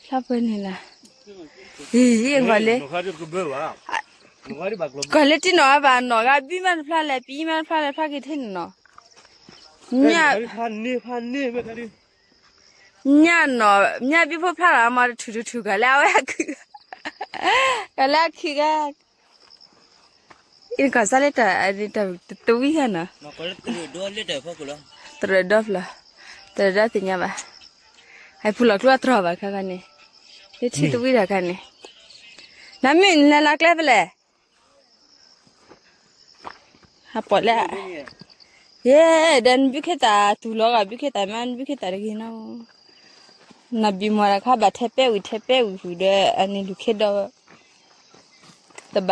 ဖျါပှဲၤန့ၣ်လီၤ, ယံၤယံၤ ကီၢ်လၢ, ကီၢ်လၢတံၢ်နီၢ်အါဘၣ်နီၢ်ဂၤ ဘံၣ်မးတဖျါလဲၣ် ပံၣ်မးတဖျါလဲၣ် ဖျါက့ၤထဲန့ၣ်နီၢ်, ညၣ်, ညၣ်နီၢ် ညၣ်ဘံၣ်ဖိဖျါလီၤ အမၤတထူၣ်တထူၣ် ကီၢ်လၢအဝဲခု, ကီၢ်လၢအခုဂၤ အံၤကီၢ်စၢ်လၢတၢ်တဝံၣ်ဂၤနီၤ, တရၢၣ်ဒီဖျၢၣ်, တရၢၣ်ဒီသ့ၣ်ညါဘၣ်, ဟဲဖူလီၤကျိအတြီၤဘၣ်ခါခါန့ၣ်, လၢထံတဝံၣ်တၢ်ခါန့ၣ်, နမ့ၢ်နလဲၤလၢကျဲဖဲလဲၣ်, ဟးပိာ်လၢ ယဲ, ဒီးနဘုခ့သၣ်တူၢ်လီၤဂာ် ဘုခ့သၣ်မး နဘုခ့သၣ်တဂ့ၤနီၤ, နဘံၣ်မီၢ်တၢ်ခါဘၣ်ထဲပဲဝံၤ ထဲပဲဝံၤဃုာ်ဒီး အန့ၣ်လူၤခ့ဒီး တဘၣ်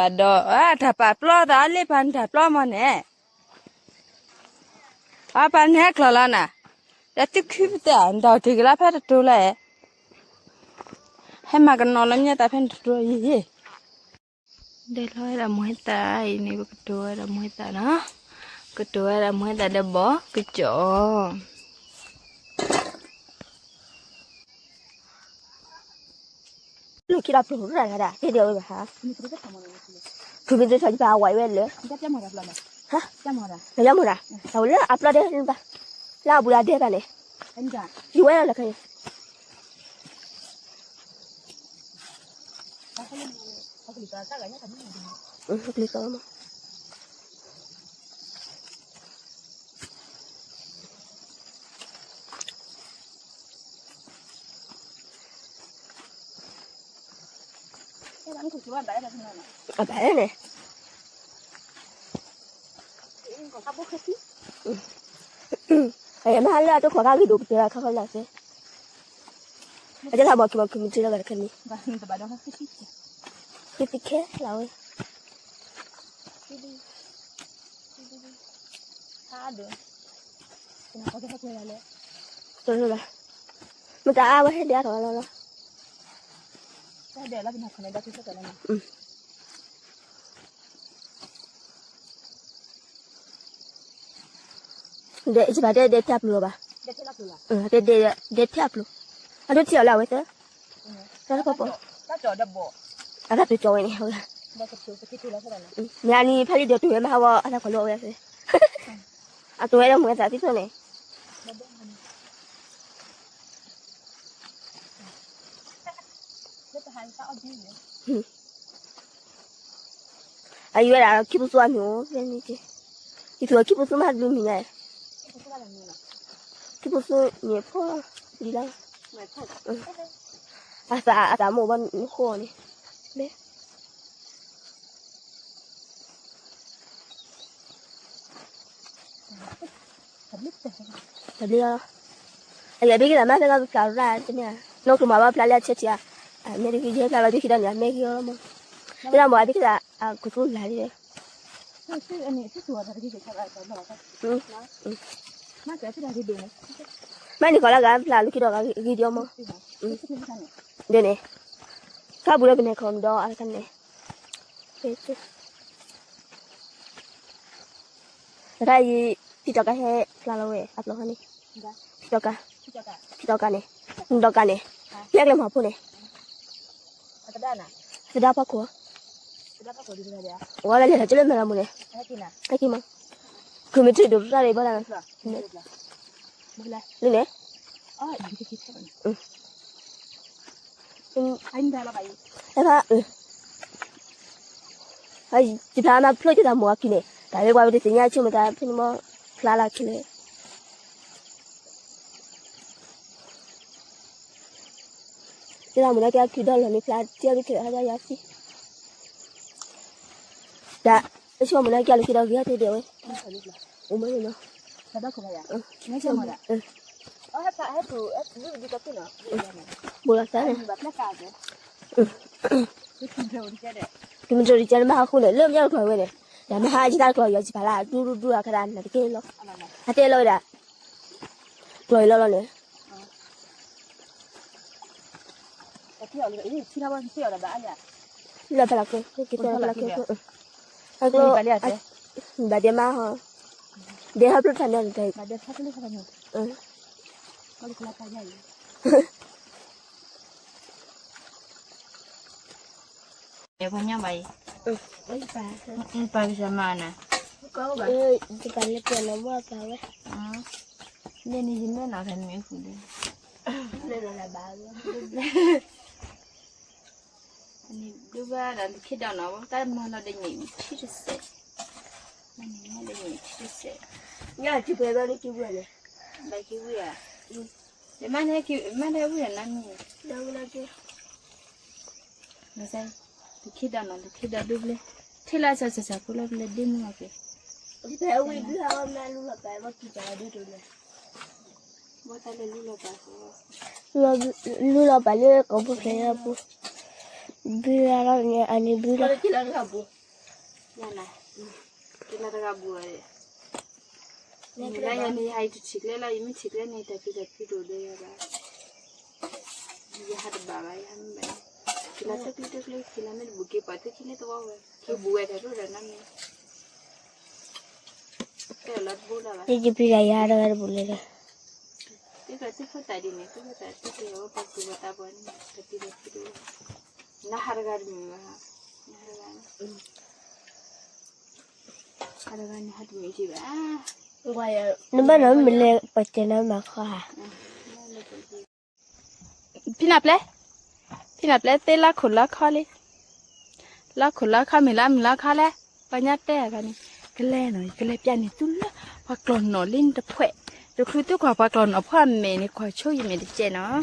ဒီး အတၢ်ပာ်ပျီသးလၢပှၤနတၢ်ပျီမီၢ်န့ၣ်, အပှၤန့ၣ်ဟဲကျီၢ်လီၤနၤ, ဒီးသုခုပသဲ နတၢ်တ့ၢ်ကလါဖဲတတိၤလၢ, ဟဲမၤကနီၤလီၤညါသးဖဲနတတိၤယံၤယံၤ ဒဲလီၤဝဲဒၣ်မူဟဲသၣ်အံၤန့ၣ် ပကတိၤဝဲဒၣ်မူဟဲသၣ်နီၤ, ကတိၤဝဲဒၣ်မူဟဲသၣ်ဒီးဘီကစီၣ်, လၢခံဒီးပျိၢ်ရၣ်ဂၤဒၣ် တဲဒဲးဝဲဘၣ်ဟါ, ဖုမ့ၢ်တထီၣ်ယပၢ်ဝဲလၢ, ဟါ, နယါမူဒါ, အဝဲလၢအပျီဒဲး, လၢအဘူးလၢဒဲးဘၣ်န့ၣ်, ယဝဲလီၤလၢခဲအံၤ အဘၣ်န့ၣ်, အမဟါလၢအတခီခါဂ့ၤဒိၣ်ကတၢၢ်ခါခီလၢ်စဲ, အကဲထီၣ်ဘီကမီၤကမံၤတ့လီၤဂာ်တခဲန့ၣ်, ကသံခဲလၢဝဲ, တလၢ, မတၤအါဝဲဟဲဒဲးအါထီၣ်လီၤလီၤ, ဒဲးယဘၣ်တဲဒဲးထဲအပျိၢ်လီၤဘၣ်, တဲဒဲး, ဒဲးထဲအပျိၢ်, အဒိထံၣ်အီၤလၢအဝဲသၢ, တၢ်တပီၤပီၤ, အတၢ်ပျိၢ်ကၠီဝဲန့ၣ်, မ့ၢ်အနံၤဖးလံဒီးတုၤဝဲမဟါဝဲ အတၢ်ခီလီၤဝဲသၢ, အတုၤဝဲလၢမူဟဲသၣ်သံသိန့ၣ် အယွဲဒၣ်ခံပူၤသူအမံၤအိၣ်, ယသူအခံပူၤသူမးဘျုးမံၤညါ, ခံပူၤသူန့ၣ်ဖိ, ဒ်လၢ, အသး, အသးမိၢ်ဘၣ်နဃိန့ၣ်, ဘဲ တဘျီလီၤ, အယဘ့ၣ်က့ၤသးမ့ၢ်ဖဲကဖျါရၣ်တမ့ၢ်, နီၢ်ကမၤဘၣ်ဖျါလၢအဆဲးထံဧါ, မ့ၢ်တဂ့ၤယဲဖျါလီၤဘ့ၣ်က့ၤဒီးန့ၣ် အမ့ၢ်က့ၤအီၤလီၤမး, မ့ၢ်ဒၣ်မ့ၢ်အဘ့ၣ်က့ၤသး, အကသူလၢ်လံ, မ့ၢ်န့ၣ်ကီးလၢဂၤဖျါလီၤခံဒီးဂၤဂ့ၤဒိၣ်မး, ဒ်န့ၣ်, ခါဘူးဒီးပနဲၣ်ခီမဒီးအါတခါန့ၣ်, တခါအံၤ, ဖံတီၤကါဟဲဖျါလီၤဝဲ အပျီၢ်ခါန့ၣ်, ဖံတီၤကါ, ဖံတီၤကါန့ၣ်, နဒီကါန့ၣ်, ဖျဲၣ်ကျဲမီၤဖိန့ၣ်, သဒါဖီခိၣ်, ဝဲလဲၤလီၤကလၢမဲာ်လီၤမူန့ၣ်, ဟဲက့ၤမး, ခုမ့ၢ်ထံၣ်ဒိၣ်တၢ်ရံၣ်ဘၣ်လၢ, လၢန့ၣ် တဖၣ်, ယဖျါမးဖျိက့ၤသးမိၢ်အခံန့ၣ် တၢ်လၢပှၤပတသ့ၣ်ညါဆိကမိၣ်သးဖဲန့ၣ်မး ဖျါလၢခံလဲၣ်, က့ၤသးမိၢ်န့ၣ်က့ၤအခံဒီလီၤန့ၣ် ဖျါတ့ၢ်အီၤလၢခံလဲၣ် ဟါယါယါသံ, တၢ်, ဆိကမိၣ်န့ၣ်က့ၤအီၤလၢခံဒီးဂ့ၤဟဲတဲဒဲးဝဲ, အိၣ်မးန့ၣ်လီၤ, ဘူးလီၤသးန့ၣ်, တမ့ၢ်တမ့ၢ်တကဲန့ၣ် မ့ၢ်ဟးဃိန့ၣ် လၢမ့ၢ်ကျီၢ်ဝဲန့ၣ်, ယမ့ၢ်ဟးယတၢ်ကျီၢ်ယီၤစံးဖးလၢ ဒူဒူဒူအခါဒၣ်နတကဲလီၤ, အတဲလီၤဝဲဒၣ်, ကျီၢ်အံၤလီၤလီၤန့ၣ် လၢဖဲလၢက့ၤ, က့ၤတဲလၢဖဲလၢက့ၤ, အကျိ, ဘၣ်ဒဲမးဟီ, ဒဲဟီဖျိထီၣ်န့ၣ်, ဘၣ်ဒဲဟီဖျိထီၣ်န့ၣ်, ပှၤညီဘၣ်အံၤ, ပၢ်ကစၢ်မၤနၤ, ယပၢ်လၢပျၢၤနီၤမ့ၢ်ပၢ်ဝဲ, လၢန့ၣ်ယမဲနီၤတၢ်မ့ၢ်ဃုာ်ဒီး, ဒိဘၣ်ဒၣ်လၢခံဒီးနီၤ တၢ်မၤလီၤဒီးညၣ်ထံတစဲး, မၤဒီးညၣ်ထံတစဲး, ညၣ်ထံပှဲၤဘၣ်လၢခံဝံၤန့ၣ်, ဘၣ်ခံဝံၤဧါ, မၤန့ၢ်ဝံၤဒီးနၤမ့ၢ်, ဒ်ဝဲလၢက့ လၢခံဒီးနီၤ လၢခံဒီးဒိဘျဲ, ထံၣ်လၢစၢ်စၢ်စၢ်ဖိလၢပလဲၤဒ့မုၢ်အီၤက့ၤ, ဝံၤဘုဟးဝဲမ့ၢ်လူလီၤပာ်ဝဲကံၢ်ပာ်ဒိၣ်ဒိၣ်န့ၣ်, ဘၣ်တၢ်လဲၤလူလီၤပာ်, လူလီၤပာ်လၢကီၢ်ပူၤဖျဲးလၢပူၤ, ဘုလီၤန့ၣ် အန့ၣ်ဘုလီၤ, ယၤနၤ, ကလၢတဂၤဘူးဝဲ, နယၤန့ၣ် ယဟးအံၤတထံၣ်ကျဲလီၤ ယမ့ၢ်ထံၣ်ကျဲန့ၣ် တၢ်ဖံးတၢ်ဖုးတအိၣ်ဒီးယၤဘၣ်, ယဟးတဘၣ်ဘၣ် ယဟးမ့ၢ်ဘၣ်, ကလၢတကျိတကျိ ကလၢမ့ၢ်တဘူးက့ၤပှၤသုခံလၢသဝီဝဲ ကဘူးဝဲတၢ်ဒိၣ်ဒီးနၤမ့ၢ်, တဲလီၤတဘိလီၤဘၣ်, ယဖံးတၢ်ယၤတဂၤတဘူးလဲၣ်ဒီး, သုကသုဖိသၣ်ဒ်န့ၣ် သုဖိသၣ်သုကယၤဝဲပှၤကူၣ်ပှၤသးပှၤန့ၣ် တၢ်ဖံးတၢ်ဖုးတအိၣ်, နဟးတဂၤတမုာ်ဘၣ်, နဟးတဂၤန့ၣ် ဟးတဂၤန့ၣ်ဟးတမုာ်က့ၤဘၣ်, နဘၣ်နီၤမ့ၢ်လဲၤပှၤစဲးနီၤမၤခီဧါ, ဖံနၢ်ပျဲ, ဖံနၢ်ပျဲသ့လီၢ်ခိၣ်လီၢ်ခီလံ, လီၢ်ခိၣ်လီၢ်ခီမ့ၢ်လီၢ်မုၢ်လီၢ်ခီလဲၣ်, ပှၤညါတဲအခါန့ၣ်, ကလဲၤနီၤ ယကလဲၤပျးန့ၢ်သုလၢ ပှၤကျီၢ်နီၣ်လံနတဖှဲး, တချုးသုကွၢ်ပှၤကျီၢ်နီၣ်ဖိအမဲာ်န့ၣ် ကွၢ်ဆိယမဲာ်တကဲးနီၤ,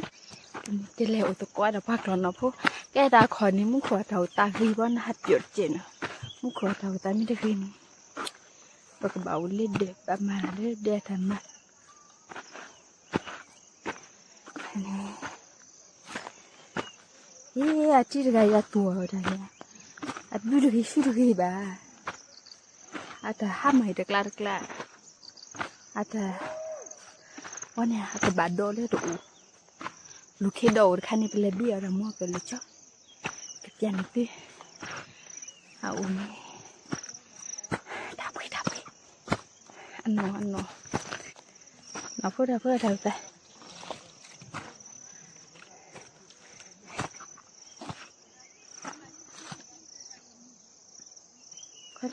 ကလဲၤအိၣ်သကိးဒီးပှၤကျီၢ်နီၣ်ဖိ, ကဲတၢ်ခီၣ်န့ၣ်မူခိၣ်အတၢ်အိၣ်သးဂ့ၤဘၣ် နဟးပျီၢ်တကဲးနီၤ, မူခိၣ်အတၢ်အိၣ်သးမ့ၢ်တဂ့ၤန့ၣ်, ပကဘၣ်အိၣ်လၢဒဲး ဘၣ်မၤလၢဒဲးအတၢ်မၤ န့ၣ်, အထံတဂၤယၤတူၢ်အီၤတၢ်န့ၣ်, အဘုတဂ့ၤဆူတဂ့ၤဘၣ်, အတၢ်ဟါမၢ်အံၤတကျါတကျါ, အတၢ်, ဝဲန့ၣ်အကဘၣ်ဒီးလၢတအိၣ်, လူၤခ့ဒီးအိၣ်တခါန့ၣ် ပလဲၤဘံအီၤဒီးမ့ၢ်ကလၢာ်ကၠီ, ကပျးန့ၣ်သု, အအိၣ်န့ၣ်, တၢ်ပှ့ၤတၢ်ပှ့ၤ, အနီၢ်အနီၢ်, နီၢ်ဖိတၢ်ဖိတၢ်သး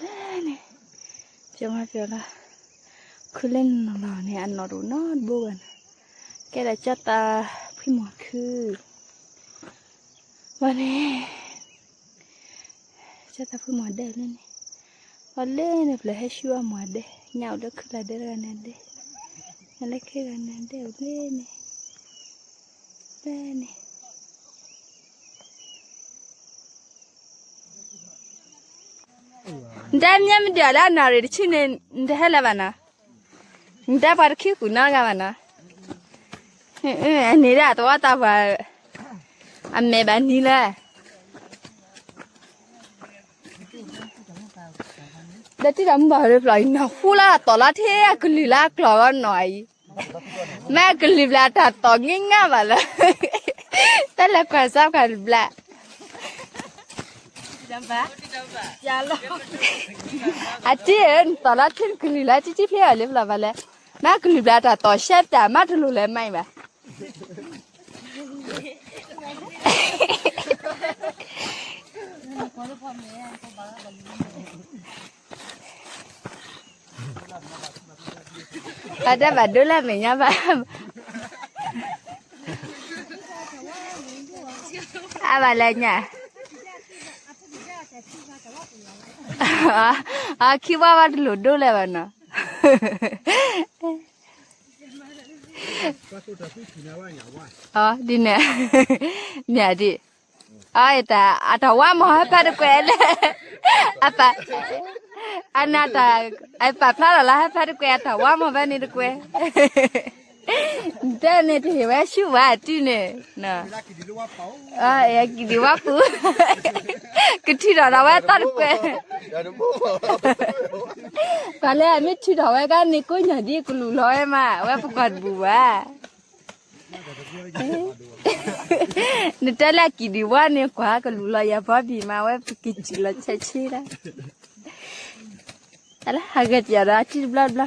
ခီလဲၣ်န့ၣ်, ပျီမၤပျီလီၤ, ခုလၢနနီၢ်လီၤန့ၣ် အနီၢ်တအိၣ်နီတဘိဘၣ်န့ၣ်, ကဲဒၣ်ကၠီသးဖှံမီၤခု, ဝဲန့ၣ်, ကၠီသးဖှံမီၤဒဲးလၢန့ၣ်, ဝဲလၢန့ၣ်ဖျၢၣ်ဟဲဆူအမီၤဒဲး ညါအိၣ်လၢခုလၢဒဲးတဂၤန့ၣ်ဒဲး, ညါလၢခံဂၤန့ၣ်ဒဲးအိၣ်လၢန့ၣ်, လၢန့ၣ် နတဲမ့ၢ်မ့ၢ်ဒုးလၢအနီၢ်ရံၣ်တဆံန့ၣ် နတဟဲလၢၤဘၣ်နီၤ, နတဲပှၤတခံဃုာ်နီတဂၤဘၣ်နီၤ, န့ၣ်ဒၣ်သဝီသးပှၢ်, အမဲာ်ဘၣ်နံၤလၢ ဒီးတံၢ်ဒီးမုၢ်ဘၣ်ဟီၣ်လၢပျီၢ်အံၤ နီၢ်ဟူလၢအတီၢ်လီၤထံအကလုၢ်လၢအကျီၢ်ဂီၢ်နီၢ်အံၤ, မ့ၢ်အကလုၢ်ဘျးတၢ်တီၢ်ငံငါဘၣ်လၢ တၢ်လဲၤကွၢ်စၢ်ကွၢ်တဘျး, အတံၢ်ဧၢ နတီၢ်လီၤထံနကလုၢ်လၢတံၢ်တံၢ်ဖျဲအီၤလၢပျီၢ်ဘၣ်လဲၣ်, မ့ၢ်အကလုၢ်ဘျးတၢ်တီၢ်ရှဲတၢ်မးတလိၣ်လဲၤမၤအံၤဘၣ် အတၢ်ဘၣ်ဒိလၢအမဲာ်ညါဘၣ်, အဘၣ်လဲၣ်ညါ, အခံဝါဝါတလိၣ်ဒိလၢၤဘၣ်နီၤ, ဒ်န့ၣ်, မ့ၢ်ဒ် အတၢ်, အတၢ်ဝါမီၤဟဲဖဲတကွဲးလဲၣ်, အပၢ်, အနတၢ်, အပာ်ဖျါထီၣ်လၢဟဲဖဲတကွဲး အတၢ်ဝါမီၤဖဲန့ၣ်တကွဲး, တဲန့ၣ်တဟ့ၣ်ဝဲဆူဝဲအတုန့ၣ်, ကံၣ်ဒံၣ်ဝါပူၤ, ကထုးထီၣ်ဒီးဝဲသီတကွဲး, ကွၢ်လၢအမ့ၢ်ထုးထီၣ်ဝဲကါန့ၣ် ကိးညီၢ်ဒ်ကလူးလီၤဝဲမး ဝဲပကွၢ်တဘူၣ်ဘၣ် နတဲလၢကံၣ်ဒံၣ်ဝါန့ၣ် ကွၢ်ကလူးလီၤယၤဘီဘံၣ်မး ဝဲပကစံၣ်လီၤဆဲးဆ့လၢ, တၢ်လၢဟးဂဲၤပၠးဒီးအထံတဘျီတဘျီ,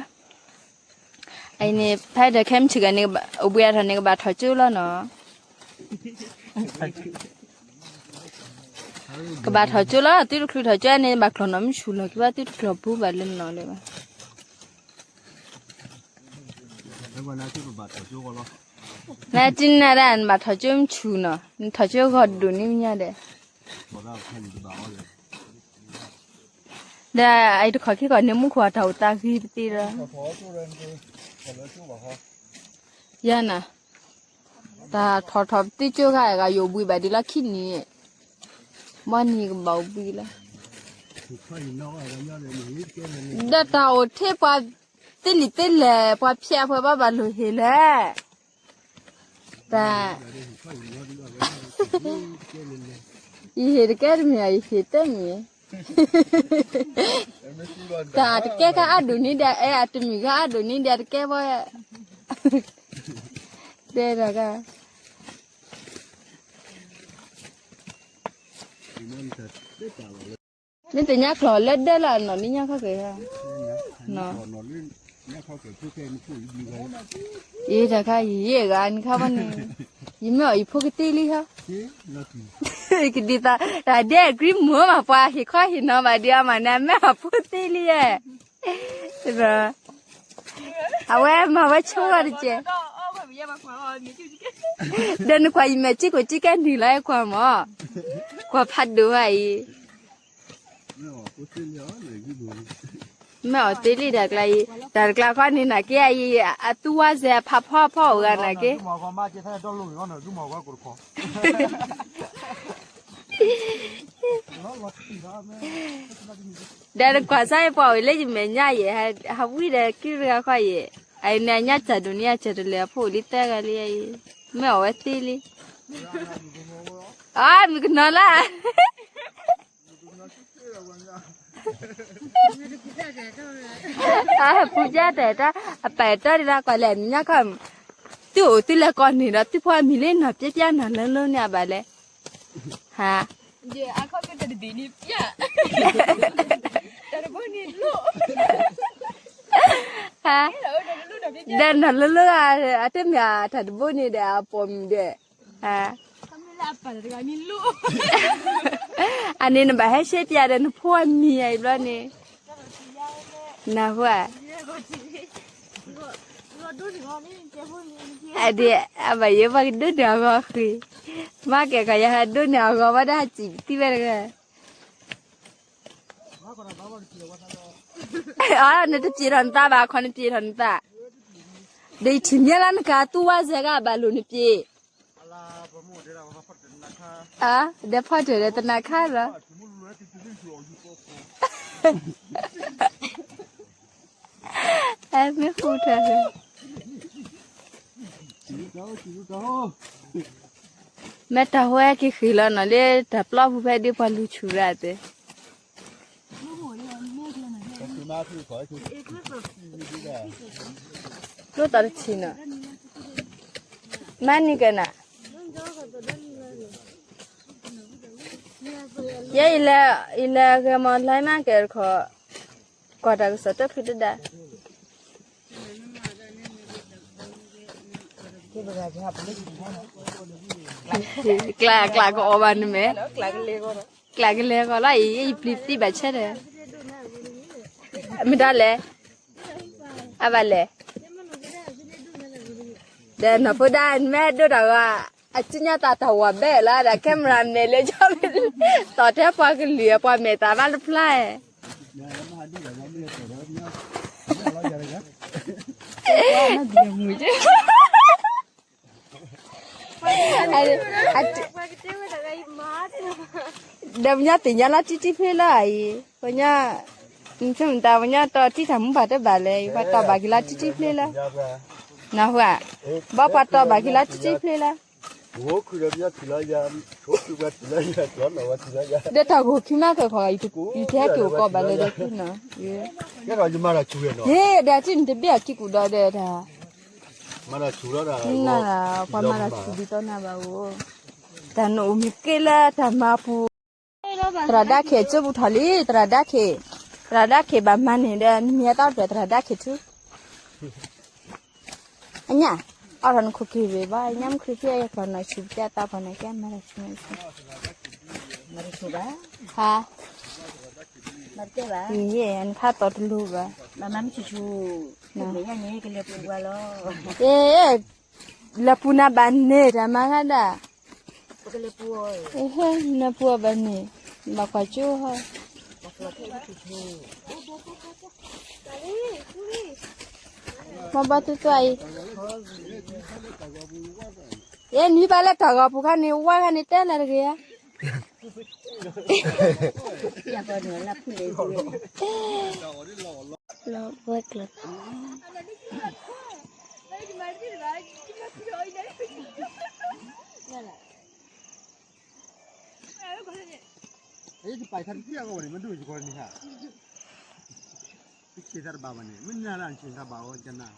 အံၤန့ၣ် ဖဲဒီးခဲမုၢ်ဆ့ၣ်ဂၤန့ၣ် အိၣ်ဘှံးအါထီၣ်န့ၣ် ကဘၣ်ထီၣ်ကၠိလီၤနီၤ. ကဘၣ်ထီၣ်ကၠိလီၤ, သုတချုးထီၣ်ကၠိန့ၣ် ဘၣ်ကျီၢ်နီၣ်မုၢ်ဆူၣ်လီၤ, ကဘၣ်သုတကျီၢ်ပူၤဘၣ်လၢနီၣ်လၢၤဘၣ်. နတနၢ်ဒၣ် နဘၣ်ထီၣ်ကၠိမုၢ်ဆူၣ်နီၤ, နထီၣ်ကၠိဂီၤဒိၣ်န့ၣ်မ့ၢ်ညါဒီး ဒီးအံၤတခီၣ်ခံခီၣ်န့ၣ် မူခိၣ်အတၢ်အိၣ်သးဂ့ၤပသ့ဒီး, ယၤနၤ, တၢ်ထီၣ်ထီၣ်ပသ့ကၠိခါဂၤ ယအိၣ်ဘှံးဘၣ်ဒံးလီၢ်ခံနံၤ, ဘီနံၤကဘၣ်အိၣ်ဘှံးလီၤ. ဒီးတၢ်အိၣ်ထဲပှၤသ့လံာ်သ့လဲၢ် ပှၤဖျဲးအဖှဲဘၣ်ဘၣ်လိာ်ဟ့ၣ်လဲၣ်. တၢ် ယဟ့ၣ်တကဲတမံၤ ယဟ့ၣ်တမံၤ, တၢ်တကဲခါအါဒိၣ်န့ၣ်ဒီး အဲ အတမံၤခါအါဒိၣ်န့ၣ်ဒီး တကဲဘၣ်, တဲတၢ်ကါ မ့ၢ်တညါကျီၢ်လၢဒၢလၢအနီၢ်လံညါခီက့ၤ, အံၤတၢ်ခါ ယယဲၢ်ဂၤနခါဘၣ်န့ၣ်, ယမ့ၢ်အီၣ်ယဖိကသ့လံဟီ, ကဒ်သိး တၢ်ဒဲအကြံမုာ်မး ပှၤဟ့ၣ်ခီဟ့ၣ်နီၤဘၣ်ဒီးအမၤန့ၣ် မ့ၢ်အီၣ်ဖိသ့လံဧါ, အဝဲမၤဝဲဆိဝဲတကဲး, ဒီးနကွၢ်ယမဲာ်ကၠံကိၣ်ကၠံကဲနုာ်လီၤ ကွၢ်မး, ကွၢ်ဖးဒိၣ်ဝဲအံၤ မ့ၢ်အီၣ်သ့လံတၢ်ကျါအံၤ, တၢ်တကျါခီန့ၣ် နာ်က့အံၤ အသူဝါစဲးအဖးဖီဖီအိၣ်ဂၤနာ်က့, ဒီးတကွၢ်စၢ်အံၤ ပှၤအိၣ်လၢယမဲာ်ညါယဲၢ်, ဟးဝံၤဒီးကံတဂၤဃီယဲၢ်, အန့ၣ်အညါစၢ်ဒိၣ်န့ၣ် အစၢ်တလဲၤအဖိအိၣ်လံသၢဂၤလံအံၤ, မ့ၢ်အီၣ်ဝဲသ့လံ, အမုၢ်ကနီၤလၢ အပူၤကၢ်တဲာ်တၢ် အပာ်တၢ်ဒ်လၢကွၢ်လဲၣ် နညါခီ, သုအိၣ်သုလဲၤကီၢ်န့ၣ်ဒီး သုဖိအမံၤလၢနီၢ်ပျဲပျဲနီၢ်လၢလၢန့ၣ်အဘၣ်လဲၣ်, ဟါ, ဟါ, ဒီးနီၢ်လၢလၢ အတမ့ၢ်အတၢ်တဘိန့ၣ်ဒီး အပိာ်မုၣ်ဒီး အန့ၣ် နဘၣ်ဟဲရှဲပျးဒီးနဖိအမံၤအံၤဘျီန့ၣ်, နၢ်ဟူဧါ, အဒ်အဘၣ်ယဲ ပှၤကဒိးန့ၢ်အဂီၤဃံ, မ့ၢ်ကဲခီ ယဟဲဒိးန့ၢ်အဂီၤဝဲဒၣ်ဟဲစံၣ်သံဝဲတဂၤ, အ နတပျံၤထီၣ်နသးဘၣ် ခီနပျံၤထီၣ်နသး, ဒီးယထံၣ်မ့ၢ်လၢနကသူဝါစဲဂၤဘၣ်လိာ်နပျံၤ အ ဒီးဖီတၢၢ်ဒီးတနၤခါလီၤ, အဲ မ့ၢ်ဃူထၢၣ်, မ့ၢ်တၢ်ဟဲက့ၤဃံလီၤနီၤလၢတၢ်ပျီပူၤဖဲဒၣ်ပှၤလူၤဆူၣ်ရၣ်သ့ၣ် ကျိသီတဆံးနီၤ, မၤန့ၢ်ကနၤ, ယဲယလဲၤ ယလဲၤဂဲၤမီၤလၢမၤကဲတခီ, ကွၢ်တၢ်ကစီၣ်တချုးတဒါ, ကျးကျးကအီၣ်ဘၣ်နမဲာ်, ကျးကလဲၤကီးလီၤအံၤ ယပျံၤသံဘၣ်ဆၢဒီး, မ့ၢ်တၢ်လဲၣ်, အဘၣ်လဲၣ်, ဒီးနီၢ်ဖိဒါ နမ့ၢ်ဒိၣ်တၢ်ဂီၤ, အစံၣ်ညီၣ်သးတၢ်ဝီၤဘဲၣ်လီၤ ဒီး camera မဲာ်လၢ ကၠီ တီၢ်ထဲပှၤကလုာ်ပှၤမဲာ်သးဘၣ်တဖျါဧါ ဒီးပညါသ့ၣ်ညါလၢတံၢ်တံၢ်ဖျ့လၢအံၤ, ပညါ, နဆိမိၣ်တၢ်ပညါတီၢ်တံၢ်တၢ်မူဘၣ်တဘၣ်လဲၣ်, ပှၤတီၢ်ဘၣ်က့ၤလၢတံၢ်တံၢ်ဖျ့လၢ, နၢ်ဟူဧါ, ဘၣ်ပှၤတီၢ်ဘၣ်က့ၤလၢတံၢ်တံၢ်ဖျ့လၢ ဒီးတၢ်ဂိၢ်ခံမးကဲခီ, ယတဟဲက့ၤအိၣ်ကီးဘၣ်လၢဒီးသုနီၤ, ဟ့ၣ် ဒီးထံၣ်နတဘ့ၣ်အခံကူၣ်ဒီးဒီးတၢ်, ပှၤမၤတၢ်ဆူၣ်ဒ်သိးနၤဘၣ်ဧိၤ, တၢ်နအိၣ်မ့ၢ်က့လၢတၢ်မၤပူၤ, သရၣ်ဒါခ့ၣ်ကၠိပူၤထီၣ်လံ, သရၣ်ဒါခ့ၣ်, သရၣ်ဒါခ့ၣ်ဘၣ်မၤန့ၣ်ဒီး နမ့ၢ်ဟဲသီတဖျၢၣ်သရၣ်ဒါခ့ၣ်ထူ အညၣ်, အီၣ်ထီၣ်နခိၣ်က့ၤဘ့ၣ်ဘၣ် ညၣ်မုၢ်ခုၣ်ဖံးအယဲၢ်ကျီၢ်နီၢ်ဆူၣ်ပျဲအသးဖီန့ၣ် ကဲမၤတၢ်ဆူၣ်မၤတၢ်ဆူၣ်, မၤတၢ်ဆူၣ်ဘၣ်, ဟါ, မၤတၢ်ဘၣ်, အံၤ နခါသီတလိၤဘၣ်, မၤမၤမုၢ်ဆူၣ်ဆူၣ်, မ့ၢ်ညါန့ၣ် ကလဲၤပူၤဝဲလီၤ, အ့ လဲၤပူၤနၤဘၣ်န့ၣ် တၢ်မၤဂၤဒၣ်, ပကလဲၤပူၤ, နပူၤအီၤဘၣ်န့ၣ်, ဘၣ်ကွၢ်ကၠိဟီ, မ့ၢ်ဘၣ်တူၢ်တူၢ်အံၤ, ယဲနွံဘၣ်လၢတၢ်ဂီၤပူၤခါန့ၣ် ဝါခါန့ၣ်တဲလၢတဂ့ၤဧါ လီၤဘှဲကျၢၤ, တပာ်ခါတပျၢ်ကီးဝဲန့ၣ် မဒိၣ်ယကီးန့ၣ်ဟါ, တဆံးတၢ်တဘၣ်ဘၣ်န့ၣ် မ့ၢ်နၤလၢနဆံးတၢ်ဘၣ်ဝဲကနၣ်, မ့ၢ်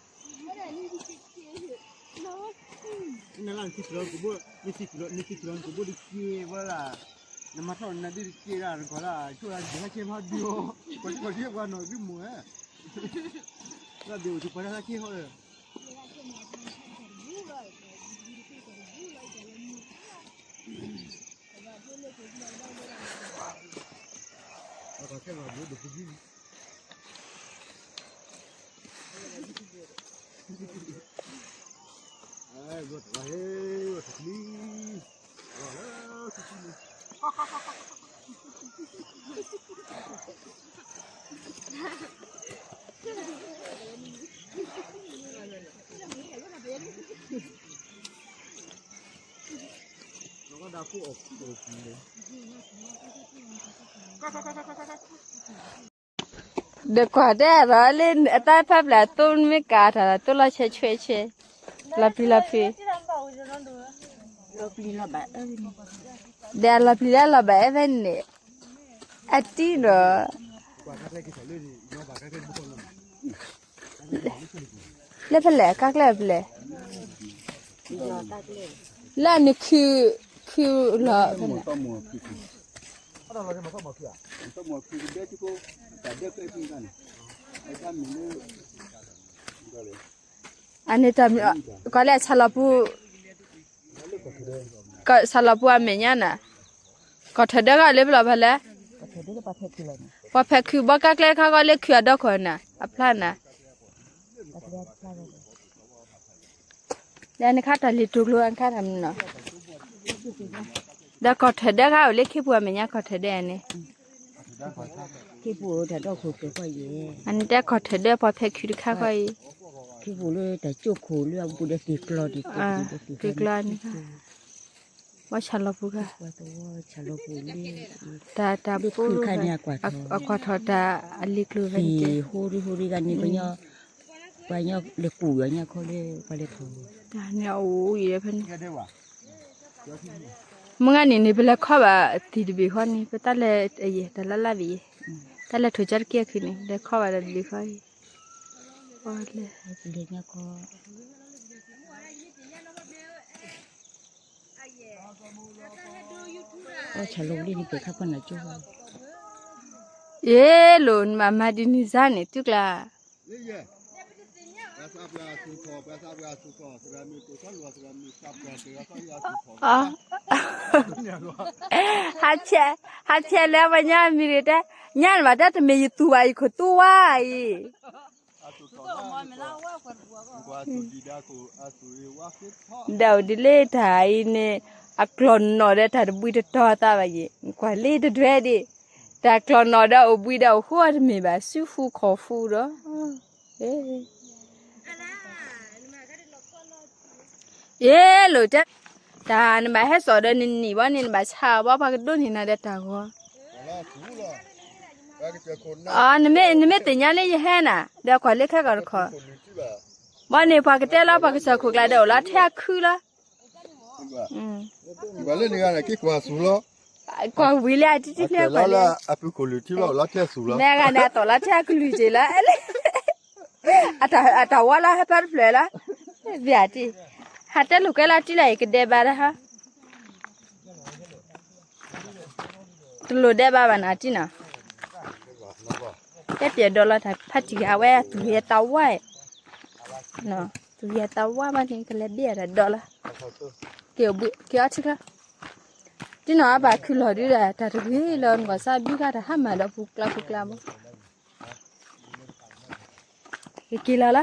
နၤလၢနဆံးလီၤကဘိၣ်, နဆံးလီၤ, နဆံးလီၤနကဘိၣ်တက့ၢ်ဝဲဒၣ်, နမၤထီၣ်နဒုတက့ၢ်ဒၣ် နကီးဒၣ် ဆိၣ်ဒၣ်ဒုးဟဲကဲဖးဒုးအီၤ, ပှၤကီးဒုးဟဲပှၤနီၢ်ဂံၢ်မိၢ်ဧၢ, လၢဒုးအိၣ်ဆိးပှၤတၢ်လၢက့ဟီဧၢ ဒီးကွၢ်တဲဒီးလၢအတၢ်ဖးဖျၢၣ်အသိမ့ၢ်ကးထီၣ် သိလီၤဆဲးဆွဲးဆဲး, လီၤပျံၤလီၤဖုး, ဒီးအလီၤပျံၤလၢအလီၤဘၣ်အဲၣ်ဖဲန့ၣ်, အတံၢ်ဒီး လၢဖဲလဲၣ် ကါကျဲဖဲလဲၣ်, လၢနခု, ခုလီၤဖဲန့ၣ်, အန့ၣ်တၢ်မံၤ, ကီးလၢဆၣ်လီၤပူၤ, ဆၣ်လီၤပူၤအမဲာ်ညါန့ၣ်, ကီၢ်ထၢၣ်ဒၢကီးလၢပလီၢ်ဖဲလဲၣ်, ပှၤဖဲးခုးဘီကါကျဲခါကီးလၢခုးအဒီခိၣ်န့ၣ် အဖျါန့ၣ် ဒီးနခါတၢ်လံၤတိာ်ကျိၤအခါတၢ်မနုၤနီၤ, ဒီးကီၢ်ထၢၣ်ဒၢခါအိၣ်လၢခ့ပူၤအမဲာ်ညါကီၢ်ထၢၣ်ဒၢန့ၣ်, ခ့ပူၤတၢ်ဒီခိၣ်ကၢၤကီၢ်ယဲၢ်, အန့ၣ်တဲကီၢ်ထၢၣ်ဒၢပှၤဖဲးခုးတခါကီၢ်အံၤ, ခ့ပူၤလၢတၢ်ကၠိခိၣ်လၢအဘူးဒီးသ့ၣ်ကျီၤဒံး, သ့ၣ်ကျီၤန့ၣ်, ဝဲဆၣ်လီၤပူၤခါ, တၢ်တၢ်ပူၤ, အကွၢ်ထီၣ်တၢ်အလံၤကျိၤဖဲန့ၣ်, ဟူရံဟူရံဂၤန့ၣ် ပှၤညီလဲၤကူၣ်အီၤညါခီလၢပှၤလဲၤထီၣ်, တၢ်န့ၣ်အအိၣ်အံၤဖဲန့ၣ်, မုၢ်ဂၤန့ၣ်န့ၣ် ပလဲၤခီဘၣ်သံၣ်တဘ့ၣ်ဃီန့ၣ် ပတၢ်လဲၤအယဲၢ်တၢ်လၢ်လၢ်ဘ့ၣ်ယဲၢ်, တၢ်လဲၤထိၣ်ကၠီတက့ၢ်အီၤန့ၣ် လဲၤခီဘၣ်ဒီးတဘ့ၣ်ဃီအံၤ, ပလဲၤ အီၣ်ဆၣ်လိၤလံန့ၣ် ပခါဖီနၤကၠိဘၣ်, ယ့လိၤနမၤမၤဒ်န့ၣ်စါန့ၣ် သုကျါ, ဟးဆဲးလၢပှၤညါအမံၤရ့ၣ်တဲ, ညါန့ၣ်ဘၣ်တဲတမ့ၢ်ယသူၣ်ဘၣ် ယခိၣ်သူဝါအံၤ ဒီးအိၣ်ဒ်လၢတၢ်အံၤန့ၣ်, အကျီၢ်နီၣ်ဒီးတၢ်တဘှံးတတီၤသးဘၣ်ယ့ၢ်, ကွၢ်လၢတဒွဲဒၣ်, တၢ်ကျီၢ်နီၣ်ဒီးအိၣ်ဘှံးဒီးအိၣ်ဃိတမ့ၢ်ဘၣ် စုဃုခိၣ်ဃုဒီး, ယ့လိၤတဲ, တၢ်နဘၣ်ဟဲစိာ်ဒီးနနံၣ်ဘီန့ၣ် နဘၣ်ဆါအီၤဘီ ပှၤကဒိးန့ၢ်နၤဒီးတၢ်ဂီၤ နမ့ၢ်သ့ၣ်ညါလၢယဟဲနၤ, ဒီးကွၢ်လၢခဲကီၢ်တခီ, ဘီန့ၣ်ပှၤကတဲလီၤ ပှၤကစၢၢ်ခိၣ်ကျါဒီးအိၣ်လီၤထဲအခုလီၤ, ကွၢ်လၢနဂၤန့ၣ် က့ၤကွၢ်ဆူၢ်လီၤ, ကွၢ်ဝံၤလၢအတံၢ်တံၢ်န့ၣ် ကွၢ်လၢအဖုခိၣ်လုၢ်ထံလီၤ အိၣ်လီၤထဲဆူၣ်လီၤ, မ့ၢ်အဂၤန့ၣ် အတီၢ်လီၤထဲအကလုၢ်က့ၤလီၤ, အတၢ်ဝါလီၤဟဲဖးတဖျၢၣ်လီၤ, ဘၣ်တံၢ်, ဟးတဲလိာ်ကွဲလီၤတံၢ်လီၤ ယကဒဲးဘၣ်တဟါ တလိၣ်ဒဲးဘၣ်ဘၣ်နၤတံၢ်နီၤ, တဲပျဲၢ်ဒီးလီၤတၢ်ဖးတံၢ်ဂ့ၤ အဝဲအသူၣ်ဂ့ၤအသးဝါနီၤ ကယဲၢ်သးဝါဘၣ်န့ၣ် ကလဲၤဘ့ၣ်အတၢ်ဒီးလီၤ. က့ၤအီၣ်ထံချၢ, တနီၤအဘၣ်ခုၣ်လီၤဒုဒီး တၢ်တဂ့ၤလီၤနကွၢ်စၢ်ဘုခါတၢ်ဟးမၤဒီးပူၤကျါပူၤကျါမး, ကက့ၤလီၤလီၤ,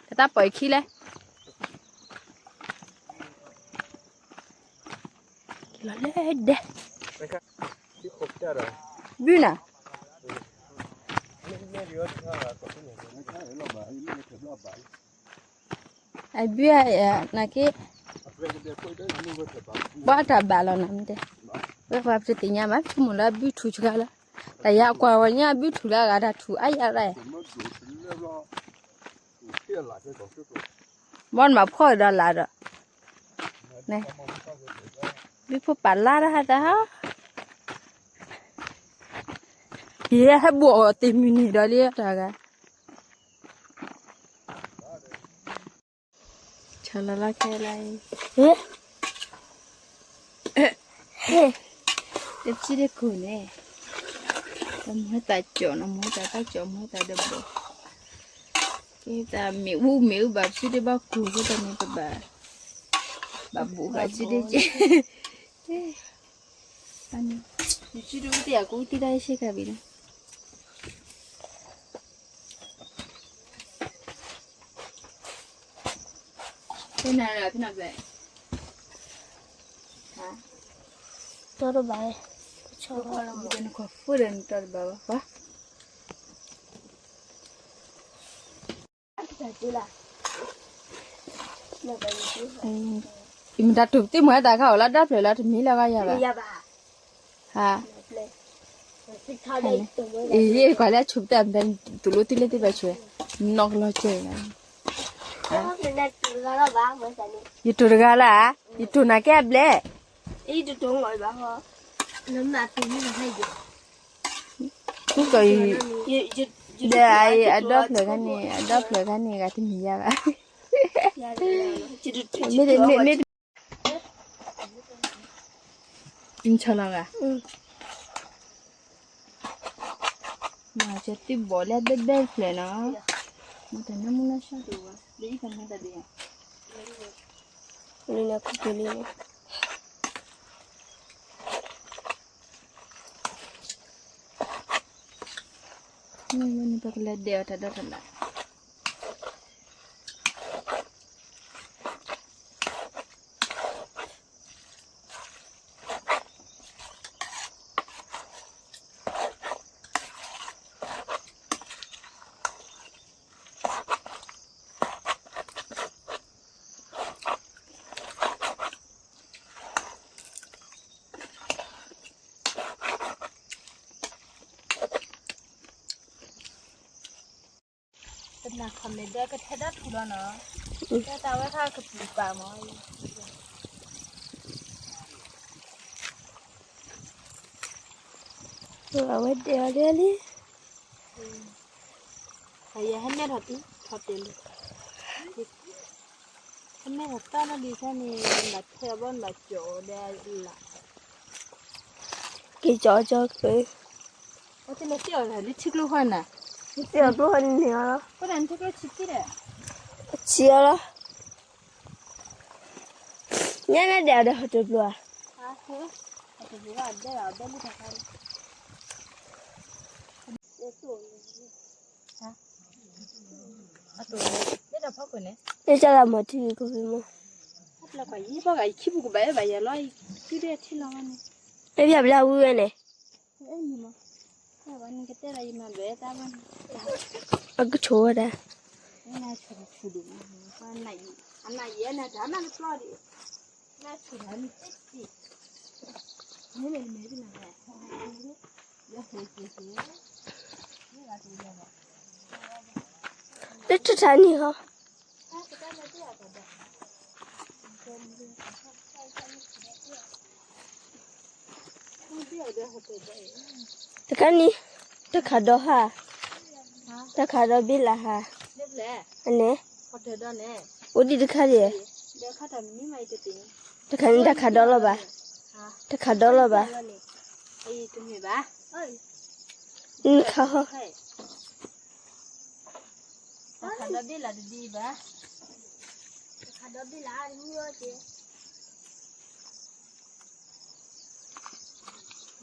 ကတၢ်ပီၢ်အခံလဲၣ် က့ၤလီၤလၢဒဲ, ဘုနၤ, အဘုနက့, ဘၣ်တၢ်ဘၣ်လီၤနၤမ့ၢ်တဲ, ဝဲပှၤပတသ့ၣ်ညါဘၣ် ဆိကမိၣ်လၢအဘုထူၣ်စှၤလီၤ, တၢ်ယၤကွၢ်ဝဲညါအဘုထူၣ်လၢအဂၤတၢ်ထူၣ်အါယၤရၣ် ဘီနမၤဖှီၣ်ဒီးလၢဒီး, ဘုဖိပာ်လါတၢ်ဟးတၢ်ဟး, ယဟဲဘှီၣ်အီၤတ့ၢ်မုၢ်နံၤဒီးလံတၢ်ဂၤ, ဆီလီၤလီၤခဲလၢာ်အံၤ, တဆံတကိၢ်န့ၣ်, တမူဟဲသးကၠီၣ်နီၤ မူဟဲသးတၢ်ကၠီၣ် မူဟဲသးဒီးဘီၣ်, ကဲသးမ့ၢ်အူမ့ၢ်အူဘၣ် ပစုဒ့ဘၣ်ကိၢ် ကဲသးမ့ၢ်ပဘၣ်, ဘၣ်ဘူးဃာ်စုဒ့ကဲ, ပစုဒ့တယၤကအိၣ်တ့ၢ်တၢ်ယဆ့ကၤဘံးလီၤ. ဖဲနၤဖဲနၤဘျဲၣ်, တီတဘၣ်, နခွါဖိဒီးနတီတဘၣ်ဘၣ်, ယမ့ၢ်တၢ်တူၢ်သ့ၣ်မၤတၢ်ခါ အိၣ်လၢဒီဖျၢၣ်လၢတမံၤလၢၤဂၤယၤဘၣ်, ဟါ, အံၤ ကွၢ်လၢအဆိပတၢ် တူၢ်လိာ်သ့လၢသ့ၣ်ဘၣ်ဆိ, နီၢ်ကလီၤကဲၤ, ယတူၢ်တဂၤလၢ, ယတူၢ်နၤကဲအဘျဲၣ်, ဒီးအဒီဖျၢၣ်ခါန့ၣ် အဒီဖျၢၣ်ခါန့ၣ် ဂၤတမံၤယၤဘၣ်, မ့ၢ်, မ့ၢ်, မၤကဲသ့ၣ်ဘီၣ်လၢဘဲဘဲဖျၢၣ်နီၤ, မ့ၢ်တၢ်နၢမူနၢဆါတဝဲ, လၢအံၤတၢ်မူတၢ်ဒံးဧါ, လၢနၤခူကလံၤန့ၣ် မ့ၢ်ဝဲန့ၣ် ပကလဲၤဒဲးအီၤတၢ်ဒီတၢ်လၢ်. ပနၢ်ခီၣ်မဲာ်ဒဲကထဲဒၣ်ထူၣ်လီၤနီၤ, တၢ်တၢ်ဝဲခါကပူၤပာ်မး, အဝဲဒဲးအီၤဒဲးလံ, ယဟဲမဲထီၣ်တံၢ်ထီၣ်တဲာ်လံ, ဟဲမဲထီၣ်တၢ်နီၣ်ဒံးခဲန့ၣ် နဘၣ်ထဲအဘီနဘၣ်ကၠီၣ်အီၤဒီးလၢ် က့ၤကၠီကၠီ, အဝဲသ့ၣ်လီၤတ့ၢ်အီၤလၢထံကျိဃီနၤ, ထံကျိဃီန့ၣ်န့ၣ်လီၤ, ဆံးအီၤလီၤ, ညါန့ၣ်ဒဲးအီၤဒီးဟီၣ်တဘျီဧါ, လၢတၢ်လၢမၤထံကဖံမး, လၢပျၢ်ဘျၢဝံၤဝဲန့ၣ်, အကဆိးဝဲဒၣ် လၢတထါနံၤဟီ, တခါနံၤ, တၢ်ခးဒီဟါ, တၢ်ခးဒီဘ့ၣ်လၢဟါ, န့ၣ်, အိၣ်ဒံးတခါဒံး, တခါနံၤတၢ်ခးဒီလီၤဘၣ်, တၢ်ခးဒီလီၤဘၣ်, နခးဟီ, တၢ်ခးဒီဘ့ၣ်လၢတဒံးဘၣ်. ဒီဘ့ၣ်လၢအမုၢ်အီၣ်က့,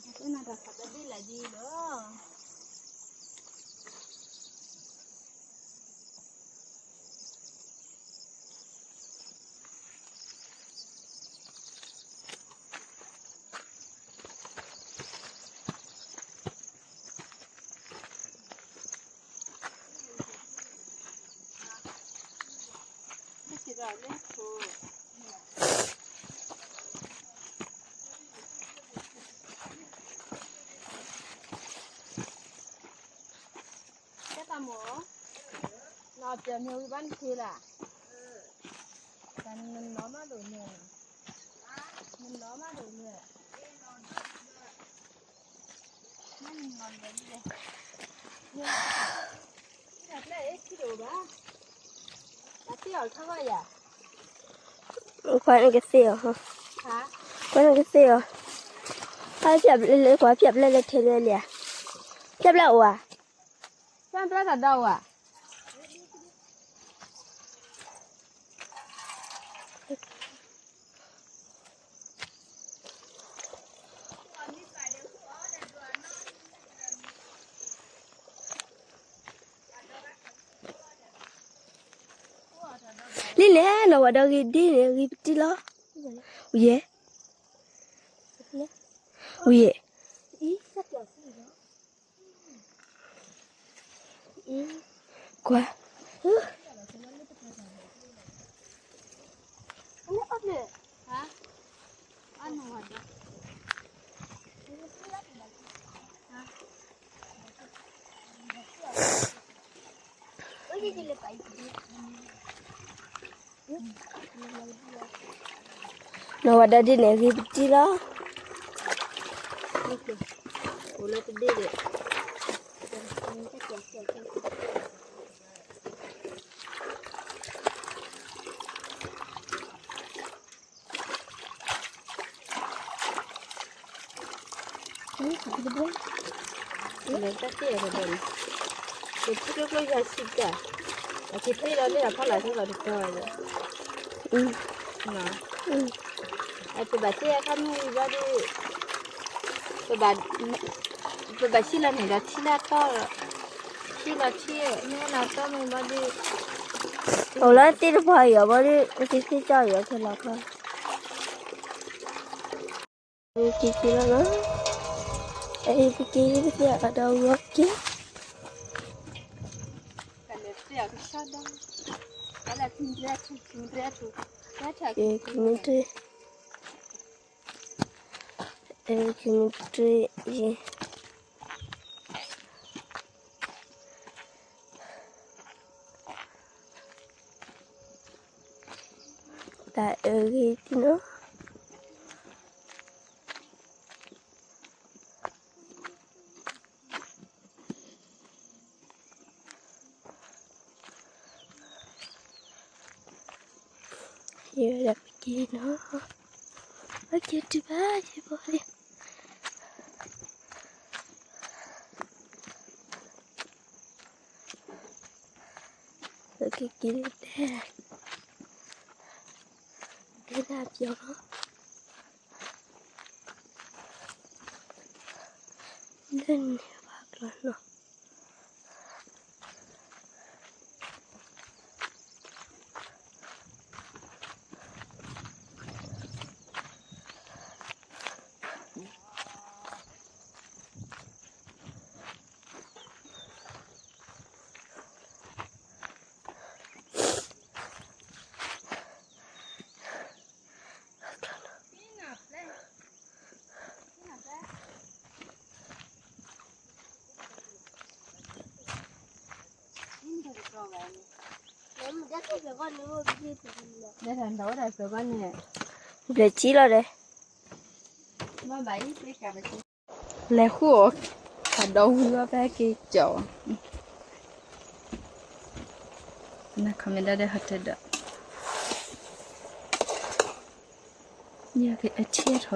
ဒီဘ့ၣ်လၢဒ်လီၤ. ကဲတၢ်မိၢ်, နီၢ်ပျဲၢ်မ့ၢ်ဝံၤဘၣ်နထံၣ်လၢ်, တၢ်နနီၢ်မးဒိၣ်န့ၣ်, နနီၢ်မးဒိၣ်န့ၣ်, နနီၢ်မးဒိၣ်န့ၣ်, တၢ်ပျဲၢ်အ့ၣ်ထံဒိၣ်ဘၣ်, တၢ်သ့ၣ်အီၤခါဘၣ်ယၤ, ခွါနကသ့ၣ်အီၤ, ခွါနကသ့ၣ်အီၤ, အဖျၢၣ်ဘျဲၣ်လၢခွါဖျၢၣ်ဘျဲၣ်လၢထဲလဲၣ်လံ, ဖျၢၣ်ဘျဲၣ်အိၣ်ဧါ, ဖျၢၣ်ဘျဲၣ်တၢ်ဒိၣ်ဧါ. လံလဲၣ် နီၢ်ဝဲဒီးဂ့ၤဒ်န့ၣ် ဂ့ၤပတံၢ်လီၤ, ဝံၤယဲ, ဝံၤယဲ, ကွၢ် နီၢ်ဝဲဒီးဒ်န့ၣ် ဂ့ၤပတံၢ်လီၤ. လဲၤတၢ်သ့ၣ်အီၤတဘျီန့ၣ်, ယထံကျိကျိယၤဆံးတၢ်, အက့ၤသ့ၣ်လီၤလၢအဖီလာ်သ့ၣ်လီၤတတီၤလီၤ, အပဘၣ်သ့ၣ်အခါမုၢ်ဝံၤဘၣ်ဒီး, ပဘၣ်, ပဘၣ်ဆံးလီၤန့ၣ်ဒီးထံလၢအတီၢ်, ထံလီၤထံ, မ့ၢ်လၢအတီၢ်မ့ၢ်ဘၣ်ဒီး, အိၣ်လၢသ့ၣ်တပှၢ်အံၤအီၤဘၣ်ဒီး ပသ့ၣ်သ့ၣ်ကၠီအံၤအီၤခဲလီၤခီ က့ၤက့ၤလီၤနီၤ, အဲ ပက့ၤ ပက့ၤအဒီးဝံၤက့ၤ, က့ၤမ့ၢ်တ့ၢ်, အဲ က့ၤမ့ၢ်တ့ၢ်အံၤ တၢ်အၢဂ့ၤသ့ၣ်နီၤ, ယဲဒၣ်ပက့ၤနီၤ, ပက့ၤတုၤဘၣ်ယဲဘီလံ. ပကက့ၤလၢဒဲ, ဒဲဒၣ်ပျီလီၤ, လၢန့ၣ်ဘၣ်ကျီနီၤ. ဘျဲၣ်ကံလီၤဒီး, လဲၤဃုအီၣ်, အဒီဝံၤဝဲဖဲက့ၤကီး, နခီမ့ၢ်ဒၣ်ဒီးဟီတဒီး, ယက့ၤအထံၣ်ထီၣ်,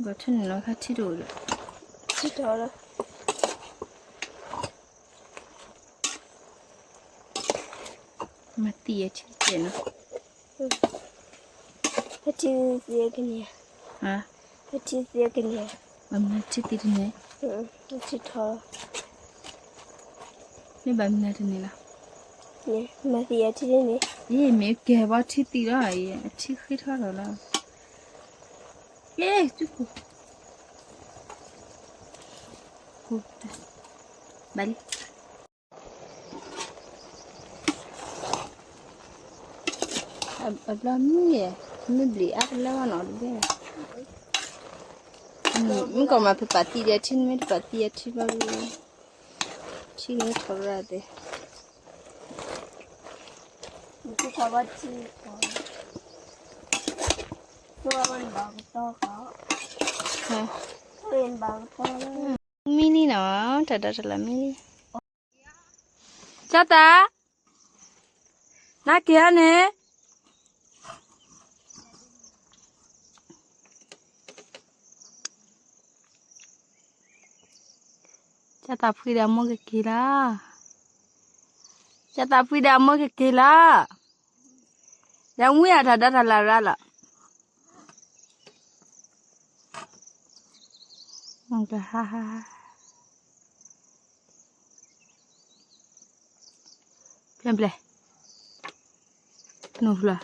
ဘီထၢၣ်န့ၣ်လီၤခါထံၣ်တအိၣ်ဒီး, ထံၣ်ထီၣ်လီၤ. မၤသံအထံၣ်တကဲးနီၤ. ပထံၣ်သံကန့ၢ်, ပထံၣ်သံကန့ၢ်, ဘၣ်မနုၤထံၣ်သံတန့ၢ်, ထံၣ်ထီၣ်, မ့ၢ်ဘၣ်မနုၤတန့ၢ်လီၤ, မၤသံအထံၣ်န့ၣ်, ယမ့ၢ်ကဲဘီထံၣ်သံလီၤ, အထံၣ်ဃ့ထီၣ်လီၤလီၤ, ယ, ဘၣ်လံ အဘျီမ့ၢ်, မ့ၢ်ဘျံးအါတလၢဘၣ်နီၤတဘ့ၣ်, မ့ၢ်ကီးမၤဖဲပာ်သံဒီးထံၣ် မ့ၢ်တပာ်သံအထံၣ်ဘၣ်, ထံၣ်လၢထီရၣ်သ့ၣ်, မံလံနီၤ, တၢ်ဒီးတၢ်လၢမံလံ ကၠီသး, နက့ၤဟီန့ၣ်, ကၠီသးဖှံဒီးအမိၢ်ကက့ၤလီၤ, ကၠီသးဖှံဒီးအမိၢ်ကက့ၤလီၤ, ဒီးဝံအတၢ်ဒီးတၢ်လၢရၣ်လီၤ. ကဟါဟါဟါ, ဖျဲၣ်ဖျဲၣ်, နိၣ်ဖျၢၣ်,